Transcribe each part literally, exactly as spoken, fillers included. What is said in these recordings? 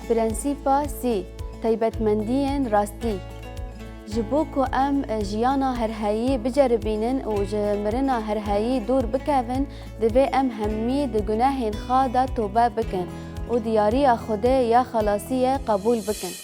Prensîpa sî, taybetmendiyên rastî. Ji bo ku em jiyana herheyî biceribînin û ji mirina herheyî dûr bikevin, divê em hemî di gunehên xwe de tobe bikin û diyariya Xwedê ya xelasiyê qebûl bikin.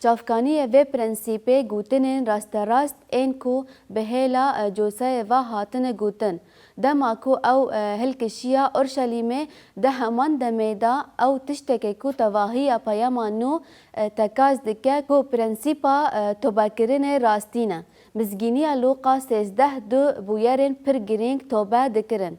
Çavkaniyê vê prensîpê gotinên rasterast ên ku bi hêla, e, Coseyê ve hatine gotin, dema ku ew, e, hilkişiya Orşelîmê, di heman demê de ew tiştekê ku tevahiya peyama nû, e, tekas dike ku prensîpa, e, tobekirinê rastî ne. Mizgîniya Lûqa sêzdeh du bûyerên pir girîng tobe dikirin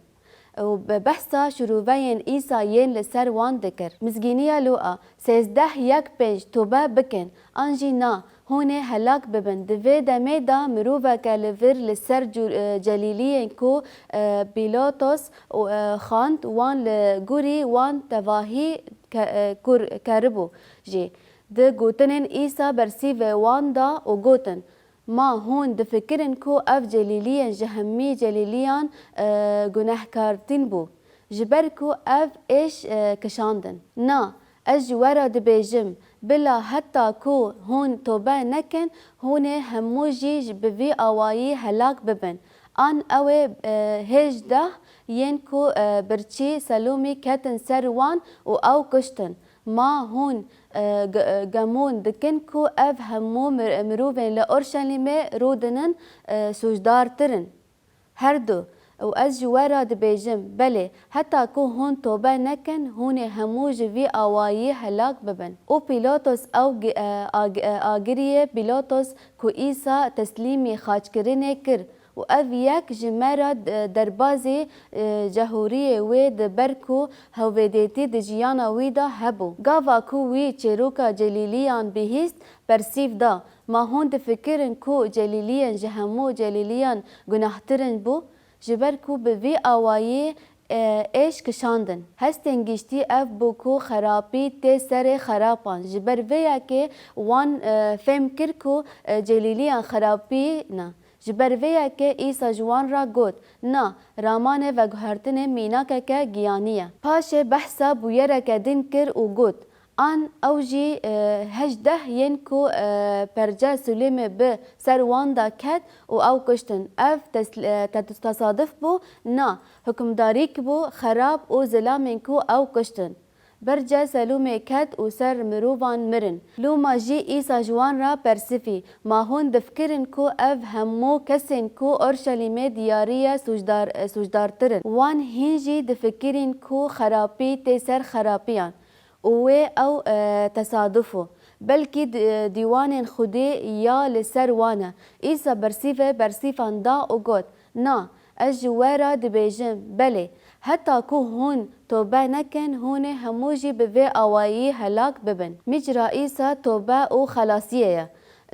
û bi behsa şirûveyên Îsa yên li ser wan dikir. Mizgîniya Lûqa sêzdeh yek pênc, tobe bikin, an jî na, hûn ê helak bibin. Di vê demê de miroveke li vir li ser cûr-, e, celîliyên ku, e, Pîlatos û, e, xand, wan li gorî wan tevahî ke-, e, kur-, keribû jî. Di gotinên Îsa bersîvê wan da û gotin, Ma hûn difikirin ku ev celîliyên ji hemî celîliyan, e, gunehkartîn bû, ji ber ku ev êş, e, kişandin? Na, ez ji we re dibêjim, bila heta ku hûn tobe nekin, hûn ê hemû jî ji, bi vî awayî helak bibin. An ew ê, e, hêjdeh yên ku, e, birçî Selûmî ketin ser wan û ew kuştin. Ma hûn, e, ge-, e, gemûn dikin ku ev hemû mir-, mirovên li Orşelîmê rûdinin, e, sûcdartir in? Her du. Û ez ji we re dibêjim, belê, heta ku hûn tobe nekin, hûn ê hemû ji vî awayî helak bibin. Û Pîlatos ew gi-, e, ag-, e, agiriyê Pîlatos ku Îsa teslîmî xaçkirinê kir, û ev yek ji me re, e, derbazî, e, cehûriyê wê di ber ku hewvêdêtî di jiyana wî de hebû. Gava ku wî çêroka celîliyan bihîst, bersîv da, Ma hûn difikirin ku celîliyên ji hemû celîliyan gunahtirin bû? Ji ber ku bi vî awayî, e, êş kişandin. Hestên giştî ev bû ku xerapî tê serê xerapan. Ji ber vê yekê wan, e, fêm kir ku, e, celîliyan xerapî ne. Ji ber vê yekê Îsa ji wan re got, Na, ramanê veguhertinê mînakeke giyanî ye. Paşê behsa bûyereke din kir û got, An ew jî, e, hejdeh yên ku, e, perce Silêmê bi ser wan de ket û ew kuştin. Ev tes-, e, te-, tesaduf bû? Na, hukimdarîk bû xerab û zilamên ku ew kuştin. Berce Selûmê ket û ser mirovan mirin. Loma jî Îsa ji wan re persifî, Ma hûn difikirin ku ev hemû kesên ku Orşelîmê diyarî ye sûcdar, e, sûcdartir in? Wan hîn jî difikirîn ku xerapî tê ser xerapiyan û wê ew, e, tesaduf o. Belkî di-, dîwanên Xwedê ya li ser wan e. Îsa bersîvê bersîfan da û got, Na, ez ji we re dibêjim, belê, heta ku hûn tobe nekin, hûn ê hemû jî bi vê awayî helak bibin. Micra Îsa tobe û xelasiyê ye.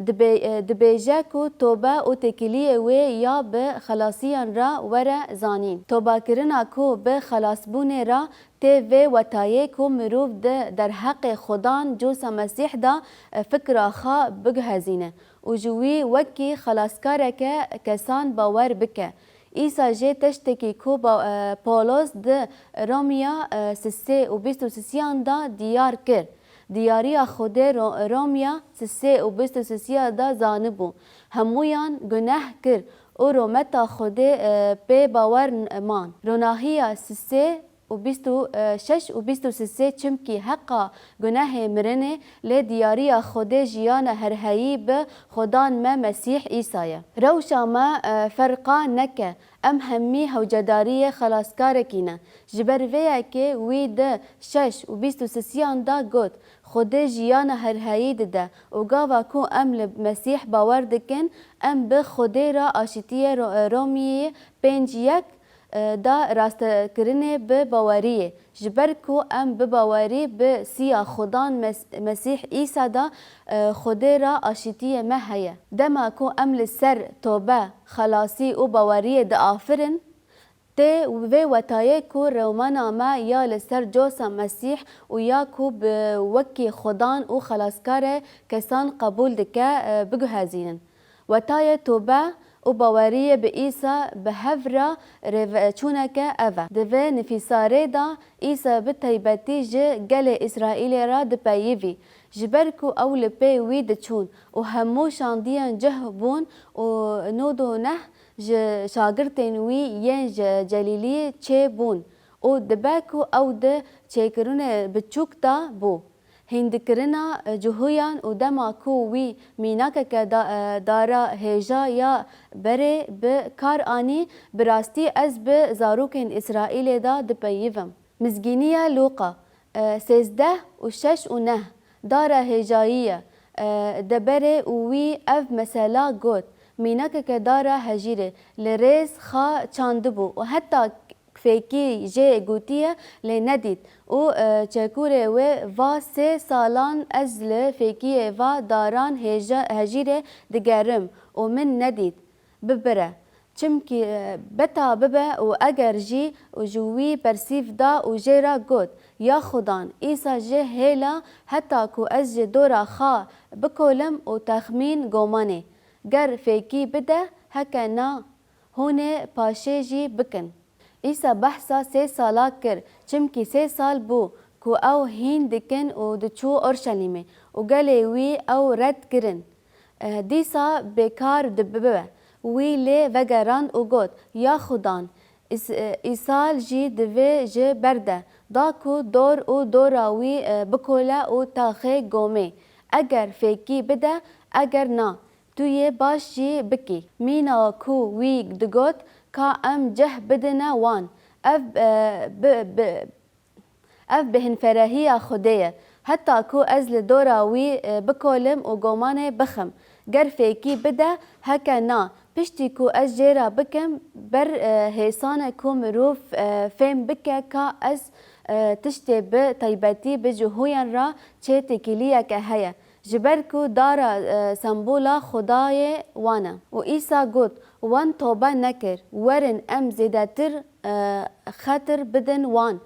Dibê-, e, dibêje ku tobe û têkiliyê wê ya bi xelasiyan re were zanîn. Tobekirina ku bi xelasbûnê re tê vê wetayê ku mirov di derheqê Xudan Cosa Mesîh de, e, fikra xwe biguhezîne û ji wî wekî xelaskareke kesan bawer bike. Îsa jê tiştekî ku ba-, e, Pawlos di Romya, e, sisê û bîst û sisiyan de diyar kir. Diyariya Xwedê Ro-, Romya sisê û bîst û sisiya de zanibû. Hemûyan guneh kir û rometa Xwedê, e, pê bawer n-, man. Ronahiya sisê û bîst û şeş û bîst û sisê çimkî heqa gunehê mirinê, lê diyariya Xwedê jiyana herheyî bi Xudan me Mesîh Îsa ye. Rewşa me, e, ferqa neke, em hemî hewcedariyê xelaskarekî ne. Ji ber vê yekê wî di şeş û bîst û sisiyan de got, Xwedê jiyana herheyî dide û gava ku em li Mesîh bawer dikin, em bi Xwedê re aşîtiyê Ro-, Romiyê pênc yek, e, da rastekirinê bi baweriyê, ji ber ku em bi bawerî bi siya Xudan Mes-, Mesîh Îsa da, e, Xwedê re aşîtiyê me heye. Dema ku em li ser tobe, xelasî û baweriyê diafirin, tê vê wetayê ku rewmana me ya li ser Cosa Mesîh û ya ku bi wekî Xudan û xelaskare kesan qebûl dike, e, biguhezînin. Wetayê tobe û baweriyê bi Îsa bi hev re rêveçûneke ev e. Di vê nifîsarê de Îsa bi taybetî ji gelê Îsraîlê re dipeyivî, ji ber ku ew li pê wî diçûn û hemû şandiyên cih bûn û nod û neh ji şagirtên wî yên ji Celîlî çê bûn û dibe ku ew di çêkirinê biçûk de bû. Hîndikirina, e, cuhuyan û dema ku wî mînakeke da-, e, dara hêja ya berê bi kar anî, bi rastî ez bi zarokên Îsraîlê de dipeyivim. Mizgîniya Lûqa, e, sêzdeh û şeş û neh, dara hêjayî ye, e, de berê û wî ev mesela got, mînakeke dara hejîrê li rêz xwe çandibû û heta fêkî jê gotiye lê nedît û, e, çekûrê wê va sê salan ez li fêkiyê va daran hêja-, hejîrê digerim û min nedît. Bibire. Çimkî, e, beta bibe û eger jî û ji wî bersîv da û jê re got, ya Xudan, Îsa jê hêla heta ku ez ji dora xwe bikolim û texmîn gomanê. Ger fêkî bide, heke na, hûn ê paşê jî bikin. Îsa behsa sê sala kir, çimkî sê sal bû ku ew hîn dikin û diçû Orşelîmê û gelê wî ew red kirin. Eh, dîsa bêkar dibe. Wî lê vegerand û got, ya Xudan, Îs-, eh, Îsal jî divê ji berde da ku dor û dora wî, eh, bikole û taxê gomê. Eger fêkî bide, eger na, tu yê baş jî bikî. Mîna ku wî digot, ka em cih bidine wan. Ev, e, bi, bi, ev bêhnferehiya Xwedê ye. Heta ku ez li dora wî, e, bikolim û gomanê bixim. Ger fêkî bide, heke na, piştî ku ez jê re bikim, ber, e, hêsan e ku mirov, e, fêm bike ka ez, e, tiştê bi taybetî bi cihûyan re çê têkiliyeke heye. Ji ber ku dara, e, sembola Xwedayê wan e. Û Îsa got, wan tobe nekir, werin em zêdetir, e, xetir bidin wan.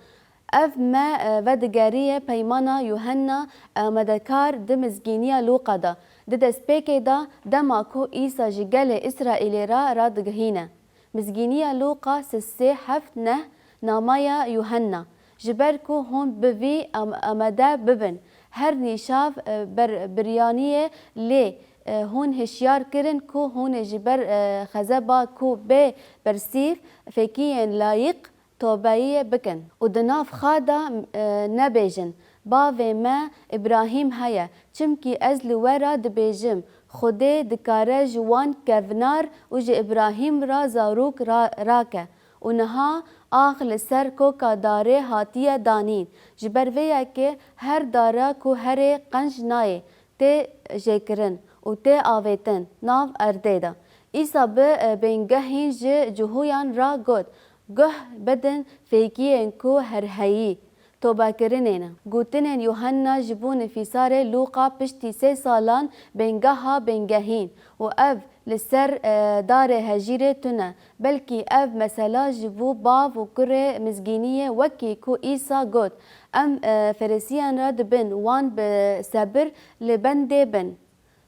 Ev me, e, vedigeriye peymana Yuhenna amadekar di mizgîniya Lûqa de. Di destpêkê de dema ku Îsa ji gelê Îsraîlê re radigihîne. Mizgîniya Lûqa sisê heft neh, namaya Yuhenna. Ji ber ku hûn bi vî am-, amade bibin. Her nîşav, e, ber-, biryaniyê lê, e, hûn hişyar kirin ku hûn ê ji ber, e, xezeba ku bê bersîv fêkiyên layîq tobeyê bikin û di nav xwe de, e, nebêjin, Bavê me Îbrahîm heye, çimkî ez li we re dibêjim, Xwedê dikare ji wan kevnar û ji Îbrahîm re zarok ra-, rake. Û niha ax li ser koka darê hatiye danîn. Ji ber vê yekê her dara ku herê qenc nayê tê jêkirin û tê avêtin nav erdê de. Îsa bi, e, bingehîn ji cihûyan re got, Guh bidin fêkiyên ku herheyî tobekirinê ne. Gotinên Yuhenna ji bo nifîsarê Lûqa piştî sê salan bingeha bingehîn û ev li ser, e, darê hejîrê tune. Belkî ev mesela ji bo bav û kurê mizgîniyê wekî ku Îsa got, em, e, Ferîsiyan re dibin, wan bi sebir li bendê bin.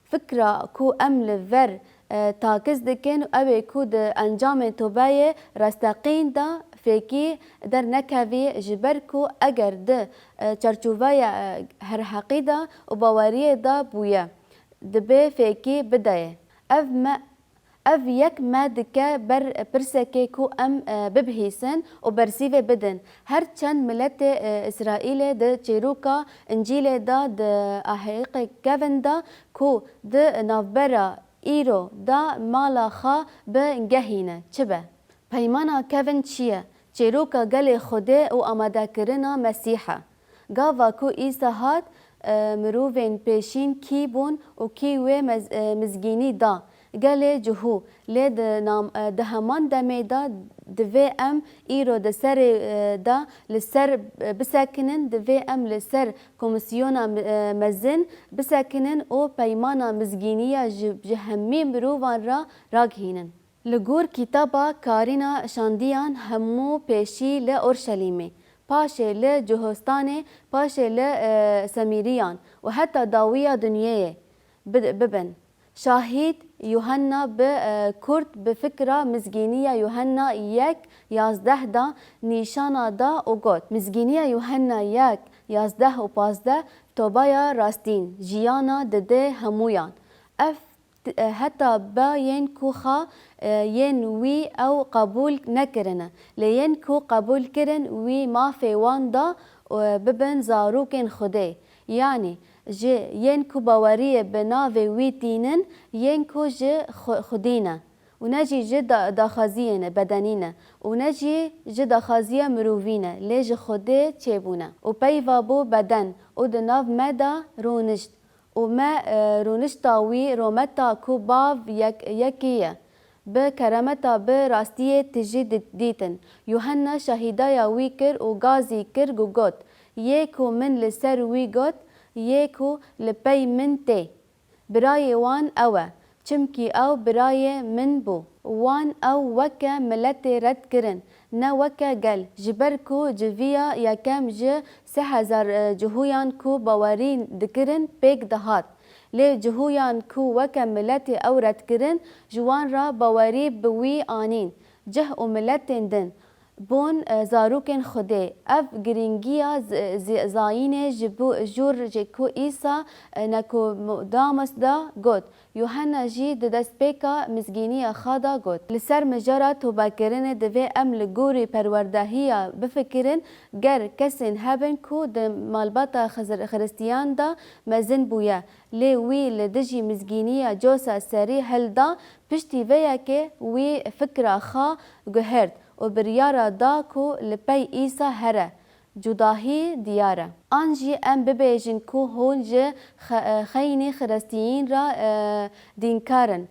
Fikra ku em li vir, e, takiz dikin, ew ê ku di encamên tobeyê rasteqîn de fêkî dernekevî, ji ber ku eger di, e, çarçoveya, e, herheqî de û baweriyê de bûye, dibê fêkî bideyê. Ev me, ev yek me dike ber pirsekê ku em, e, bibihîsin û bersîvê bidin. Her çend miletê, e, Îsraîlê di çîroka Încîlê de di aheqê kevin de ku di navbera îro de mala xwe bingehîne, çi be? Peymana kevin çi ye? Çîroka gelê Xwedê û amadekirina Mesîh e. Gava ku Îsa hat, e, mirovên pêşîn kî bûn û kî wê mez-, e, mizgînî da? Gelê cihû. Lê di nam-, e, di heman demê de divê em îro di serê, e, de li ser, e, bisekinin, divê em li ser Komîsyona, e, Mezin bisekinin û peymana mizgîniya ji, ji hemî mirovan re ragihînin. Li gor kitaba Karîna Şandiyan hemû pêşî li Orşelîmê, paşê li Cihostanê, paşê li, e, Semîriyan û heta dawiya dinyeyê bi-, bibin. Şahîd Yuhanna bi, e, kurt bi fikra Mizgîniya Yuhanna yek yazdeh da nîşana da û got, Mizgîniya Yuhanna yek yazdeh û pazdeh tobaya rastîn, jiyana dide hemûyan. Ev t-, e, heta ba yên ku xa, e, yên wî ew qebûl nekirine, lê yên ku qebûl kirin wî mafê wan da, e, bibin zarokên Xwedê. Yanî, ji yên ku baweriyê bi navê wî tînin, yên ku ji xwe-, xwedî ne, û ne jî ji da-, daxwaziyê ne bedenî ne, û ne jî ji daxwaziya mirovî ne, lê ji Xwedê çêbûne. Û peyva bû beden û di nav me de rûnişt. Û me, e, rûnişta wî rometa ku Bav yek-, yekî ye. Bi keremeta bi rastiyê tijî di-, dîtin. Yuhanna şahîdaya wî kir û gazî kir û got, Yê ku min li ser wî got, yê ku li pey min tê. Birayê wan ew e, çimkî ew birayê min bû. Wan ew weke miletê red kirin, ne weke gel, ji ber ku civiya yekem ji sê hezar, e, Cihûyan ku bawerî dikirin pêk dihat. Lê Cihûyan ku weke miletê ew red kirin, ji wan re bawerî bi wî anîn, cih û miletên din. Bûn, e, zarokên Xwedê. Ev girîngiya z-, z-, zayînê ji bo, jûr ji ku Îsa, e, Nikodemus da got. Yuhanna jî di destpêka mizgîniya xwe da got. Li ser mijara tobekirinê divê em li gorî perwerdehiya bifikirin, ger kesên hebin ku di malbata Xizir-, Xiristiyan de mezin bûye, lê wî li dijî mizgîniya Cosa serî hilda, piştî vê yekê wî fikra xwe guhert û biryara da ku li pey Îsa here. Cudahî diyar e. An jî em bibêjin ku hûn ji xe-, xeynî Xiristiyîn re, e, dînkar in.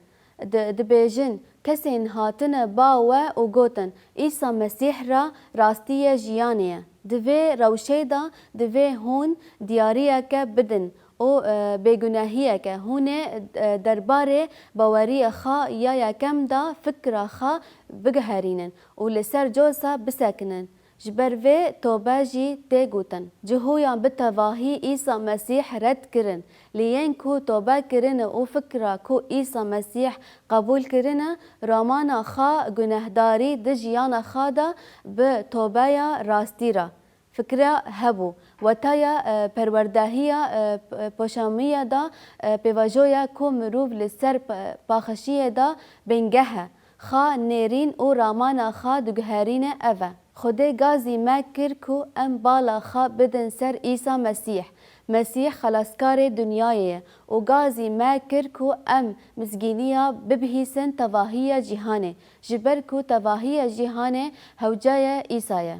Di-, dibêjin, kesên hatine ba we û gotin, Îsa Mesîh re rastiyê jiyanê ye. Di vê rewşê de divê hûn diyariyeke bidin û, e, bêgunehiyeke hûn ê, e, derbarê baweriyê xwe ya yekem de fikra xwe bigiherînin û li ser Cosa bisekinin. Ji ber vê tobe jî tê gotin. Cihûyan bi tevahî Îsa Mesîh red kirin, lê yên ku tobe kirine û fikra ku Îsa Mesîh qebûl kirine, ramana xwe gunehdarî di jiyana xwe de bi tobeya rastî re. Fikra hebû, wetaya, e, perwerdehiya, e, p-, poşamiya de, e, pêvajoya ku mirov li ser p-, paxişiyê de bingeh e, xwe nêrîn û ramana xwe diguherîne ev e. Xwedê gazî me kir ku em bala xwe bidin ser Îsa Mesîh. Mesîh xelaskarê dinyayê ye û gazî me kir ku em mizgîniya bibihîsin tevahiya cîhanê, ji ber ku tevahiya cîhanê hewceye Îsa ye.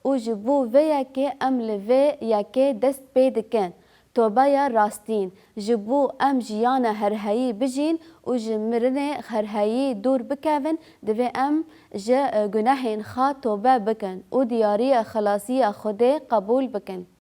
Û ji bo vê yekê em li vê yekê dest pê dikin. Tobeya rastîn, ji bo em jiyana herheyî bijîn û ji mirinê herheyî dûr bikevin, divê em ji, e, gunehên xwe tobe bikin û diyariya xelasiya Xwedê qebûl bikin.